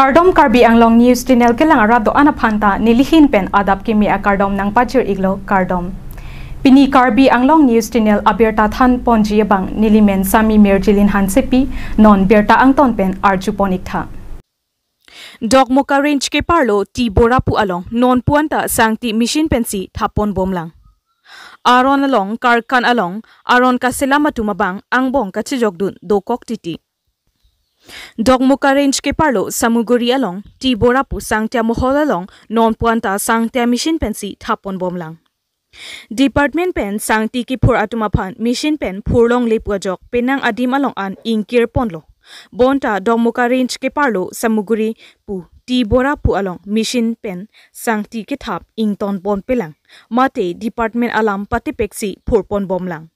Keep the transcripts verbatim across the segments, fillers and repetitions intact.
Kardom, Karbi Anglong News Channel kelang arat do-an aphan ta nelihin pen adap kimi akardom nangpachir-iklo, kardom. Pini Karbi Anglong News Channel abirta thanponji abang nelimen Sami Mirjilin Hansepi, non birta angton pen arjupon-iktha. Dokmoka Range keparlo T Bora pu along non puanta sangti machine pensi thapponbomlang. Aron along, karkan along aron kaselam atum abang angbong kachejokdun dokok titi. Dokmoka Range keparlo Samuguri along T Bora pu sangti amohol along non puanta sangti machine pensi thapponbomlang. Department pen sangti kephur atum aphan machine pen phurlongle pu ajok penang adim along an ingkirponlo. Bonta Dokmoka Range keparlo Samuguri pu T Bora pu along machine pen sangti kethap ingtonponpelang. Mate department alam patepeksi phurponbomlang.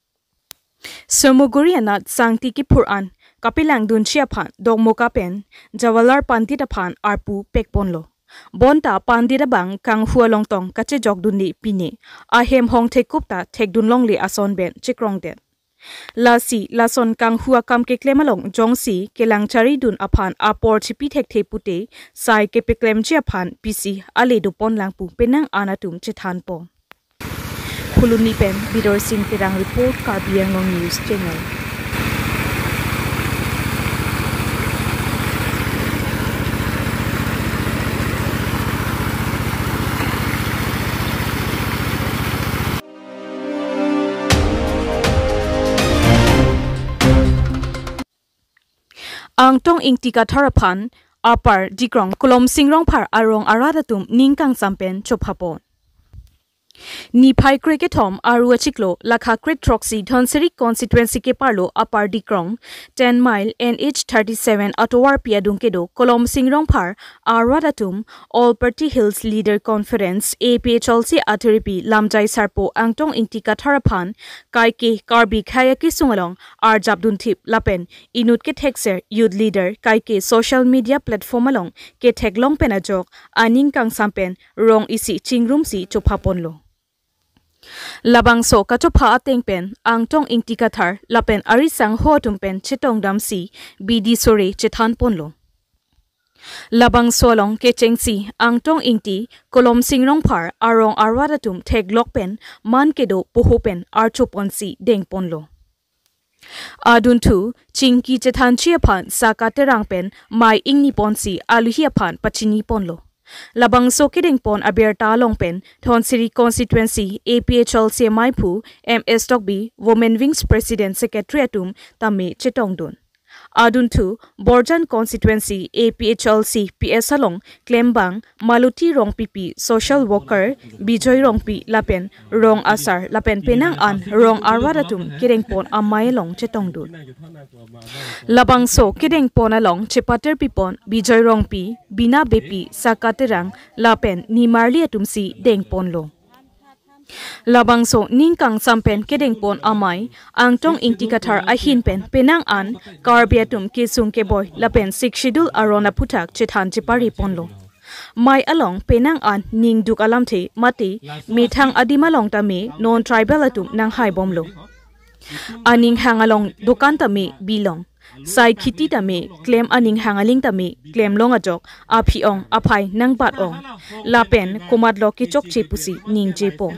Samuguri anat sangti kephur an kapelangdunji aphan Dokmoka pen Jawaharlal Pandit aphan arpu pekponlo. Bonta Pandit abang kanghu alongtong kachejokdunle pine ahem hongthekup ta thekdunlongle ason pen chekrongdet. Lasi lason kanghu akam keklem along jongsi kelang charidun aphan apor chipi thekthe pute sai kepeklemji aphan pisi ale doponlang pu penang an atum chethanpo. Phuloni pen Bidorsing Terang report, Karbi Anglong News Channel. Angtong Ingti Kathar aphan Upper Dikrong Kolomsing Rongphar arong arat atum ning kangsam pen chophapon. Niphai krekethom Aru achiklo lakha krethroksi Dhansiri constituency keparlo Upper Dikrong, ten mile N H thirty-seven atovarpi adung kedo Kolomsing Rongphar arat atum All Party Hills Leader Conference, A P H L C athiripi lamjai sarpo Angtong Ingti Kathar aphan kaike Karbi khei akesung along arjapdunthip lapen inut kethekser youth leader kaike social media platform along ketheklong pen ajok aning kangsam pen rong isi chingrumsi chophaponlo. Labangso kachopha ateng pen Angtong Ingti Kathar lapen arisangho atum pen chetongdamsi bidi sore chethanponlo. Labangso along kechengsi Angtong Ingti Kolomsing Rongphar arong arat atum theklok pen man kedo poho pen archoponsi dengponlo. Adunthu chingki chethanji aphan Saka Terang pen mei ingniponsi aluhi aphan pachiniponlo. Labangso kedengpon abirta along pen Dhansiri constituency A P H L C maiphu M S Tokbi, Women Wings President Secretary atum tame chetongdun. Adunthu Borjan constituency A P H L C P S along klembang Maluti Rongpipi, social worker Bijoy Rongpi lapen rong asar lapen penang an rong arat atum kedengpon amei along chetongdun. Labangso kedengpon along chepaterpipon Bijoy Rongpi, Bina Beypi, Saka Terang lapen Nimarli atumsi dengponlo. Labangso ning kangsam pen kedengpon amei Angtong Ingti Kathar ahin pen penang an Karbi atum kesung keboi lapen Sixth Schedule aron aphuthak chethan chepariponlo. Mei along penang an ningduk alamthe mate methang adim along tame non tribal atum nanghaibomlo. Aning hang along dokan tame bilong, sai khiti tame klem, aning hang aling tame klemlong ajok aphi-ong aphai nangbat-ong lapen komatlo kechokche pusi ningjepo.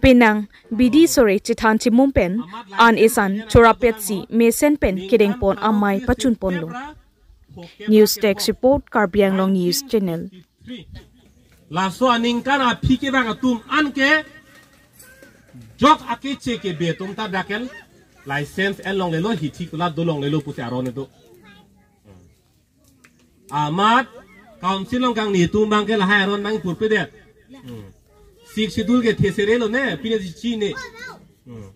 Penang bidi sore chethan chimum pen an esan chorapetsi mesen pen kedengpon amei pachunponlo. News Desk Report, Karbi Anglong News Channel. Laso aningkan aphi kevang atum anke jok akeche kebe atum ta dakel license enlonglelo, hithi kulat dolonglelo pusi aron do. Amat council along kangni atum abangke lahai aron nangpurpedet. Hmm. Sixth Schedule ke theserelo ne, pine chini. Hmm.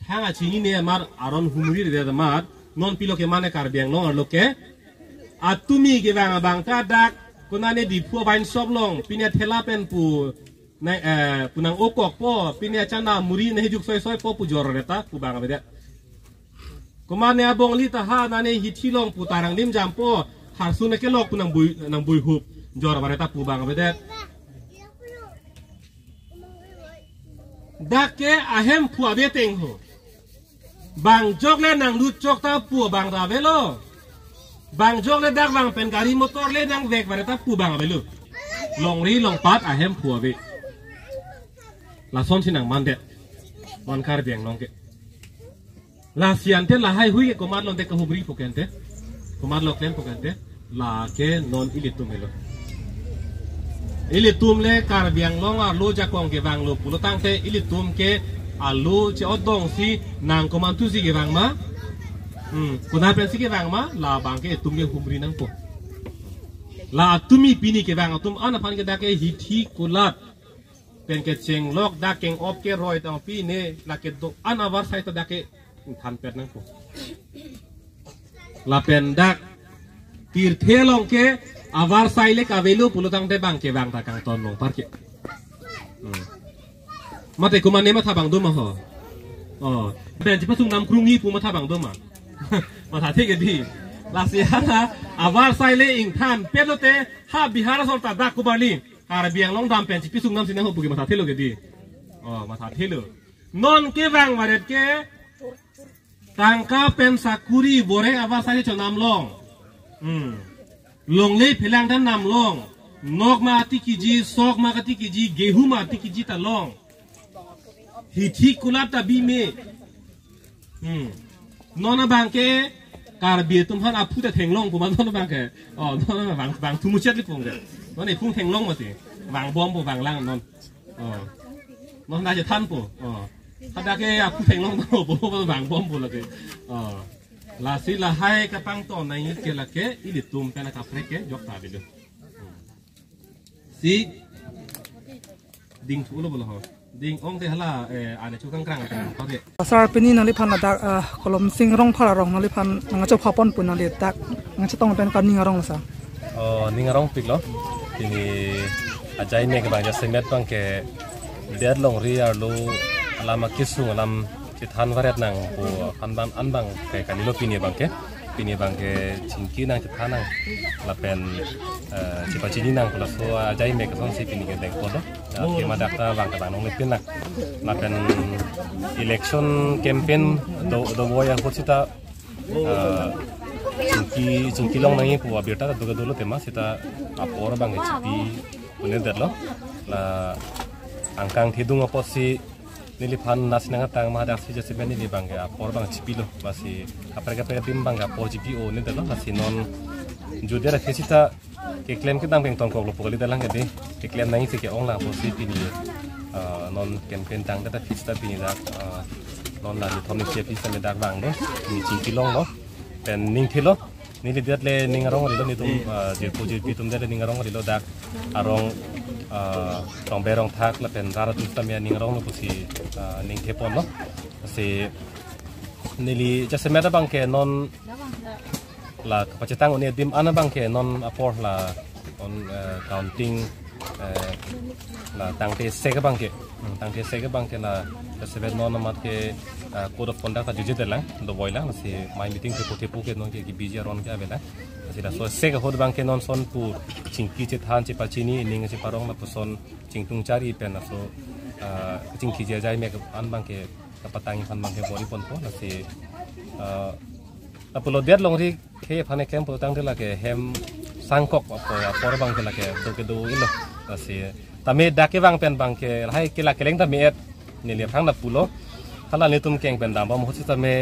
Thang achinine amat aron humri de amat non pilo ke mane Karbi Anglong arlo ke atumi kevang abang ta dak konane Diphu wine shop along pine thela pen pu na, eh, pu nang-okokpo, pine achana muri nanghijuk soisoipo pu jorre ta pu abang avedet. Komane abongli ta ha nane hithi along pu ta rangdim jampo, harsun akelok pu nangbui, nangbui hup jor bare ta pu abang avedet. Dak ke ahemphu ave ateng ho. Bang jok le nanglut chok ta pu abang ta avelo. Bang jok le dak bang pen gari motor le nangvek bare ta pu bang avelo. Longri longpat ahemphu ave. Lasonsi nangmandet. Wan Karbi Anglong ke. Lasi ante lahai hui ke komatlo ante kahumri pu ke ante. Komatlo klem pu ke ante. Lake non ilitum helo. Ilitum le Karbi Anglong arlo jakong kevanglo pulo tangte ilitum ke alo che-otdongsi nang komantusi kevang ma. Hmm, konat pensi kevang ma, labang ke itum ke humri nangpo. La atumi pini kevang atum an aphan ke dak ke hithi kulat. Pen kechenglok dak keng-op keroi tang pine, lake do-an avarsai ta dak ke ingthanpet nangpo. Lapen dak tirthe along ke avarsai le kavelo pulo tangte bang kevang ta kangton longpar ke. Hmm. Mate komatne matha bang do ma ho. Oh, pen chipasung nam krunghi pu matha bang do ma. Mathathe ke dei. Lasi hala avarsai le ingthanpet lote ha Bihar asor ta dak kobarli. Karbi Anglong dam pen chipisung namsi nangho pu ke mathathelo ke dei. Oh, mathathelo. Non kevang varet ke tangka pen sakuri bore avarsai chonam long. Hmm. Longle phelang dam nam long. Nok ma ati kiji, sok ma ati kiji, gehu ma ati kiji ta long. Hithi kulat ta bime. Hmm. Non abang ke Karbi atum aphan aphu ta thenglong pu ma non abang ke. Oh, non abang, bang thumuchet li pung ke. Non iphung thenglong mati. Bang bom pu bang lang non. Oh. Non na je than pu. Oh. Hadak ke aphu thenglong no pu pu bang bom pu lake. Oh. Lasi lahai kapangton nangji ke lake ilitum pen akaprek ke jok ta avelo. Si ding thulo bolo ho. Ding-ong te hala, eh, ane chukang krang krang pare. Sir, pini nangliphan ladak, ah, Kolomsing Rongphar arong nangliphan nangchopha pon pu nangli dak nangchetong pen kaning arong lo sir. Oh, ning arongpiklo. Pini ajaimek abang jasemet abang ke det longri arlo alam akesung alam chethan varet nang pu an abang an abang ke kalilo pini abang ke. Pini abang ke chingki nang chethan nang lapen, eh, chepachini nang pu laso ajaimek asonsi pini ke dengpon lo. Kema dak ta bang ta bang nongle pin nang. Lapen election campaign do, dovoi ahut seta, eh, chingki, chingki long nangji pu abirta ta do ke dolo tema seta apor abang ke chipi un-edetlo. La angkang thedung apotsi neliphan nasi nang atang ma daksi jasemet neli abang ke apor abang chipilo. Lasi kaprek kaprek adim abang ke apor chipi un-edetlo. Lasi non judia ra kesi ta keklem kedam kengtong koklo pu kalidet lang ke dei. Keklem nangji ke-ong lang apotsi pini, ah, non campaign tangdet ta kesi ta pini dak, ah, non la nithom nisi aphi sitame dak vanglo. Pini chingki longlo. Pen ning thelo. Neli det le ning arong rilo netum, ah, jirpo jirpi atum det le ning arong rilo dak arong, ah, rongbe rongthak lapen rat atum sitame ning aronglo pusi, ah, ning theponlo. Si neli jasemet abang ke non la kapachetang un-e adim an abang ke non apor la on, eh, counting, eh, la tangte sek abang ke, hmm, tangte sek abang ke la jasemet non amat ke, eh, code of conduct ta jujedet lang, dovoi lang, si mai meeting thepo thepo ke non ke, ke busy aron ke avelang. Si laso sek ahut abang ke non sonpur chingki chethan chepachini ning cheparong lapuson chingtung chari pen laso, eh, chingkiji ajaimek an abang ke kapatang aphan abang ke bor-i ponpo, lasi, eh, lapulo det longri ke aphan eklem pulo tangte lake hem sangkok apor, apor abang ke lake do ke do-ilo. Lasi tame dak kevang pen abang ke lahai kelak keleng tame et neli aphrang ta pulo. Hala netum keng pen dambom ahut sitame,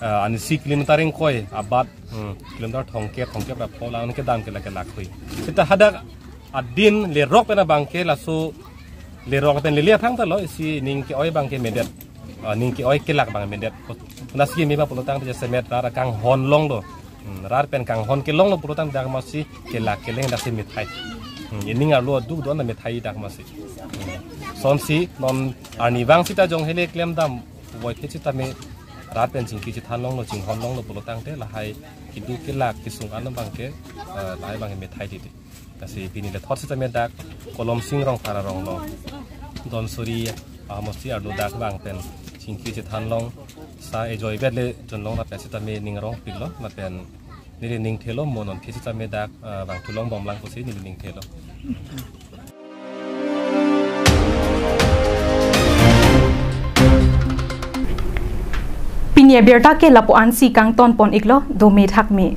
eh, anisi kilometer ingkoi abat, hmm, kilometer thomkep, thomkep ra pho lang kedam ke lake lakhui. Seta hadak adin lerok pen abang ke laso lerok pen lele aphrang ta lo isi ning ke-oi abang ke medet. Ah, ning ke-oi kelak abang medet. Nasi me ma pulo tangte jasemet rat kanghon longlo. Hmm, rat pen kanghon kelonglo pulo tangte dak masi kelak keleng daksi methai. Hmm, ining arlo aduk do-an methai dak masi. Hmm. Sonsi non arnivang seta jong hele klem dam voi ke sitame rat pen chingki chethan longlo chinghon longlo pulo tangte lahai keduk kelak kesung an abang ke, eh, lahai abang ke methai titi. Lasi pini le thot sitame dak Kolomsing Rongphar arong lo. Donsuri, ah, mosti arlo dak abang pen chingki chethan long sa ejoi bet le jonlong lapen sitame ning arongpiklo lapen neli ning thelo mo non ke sitame dak, ah, vangthu longbom lang pusi neli ning thelo. Pini abirta ke lapu-ansi kangton pon iklo, dome thakme.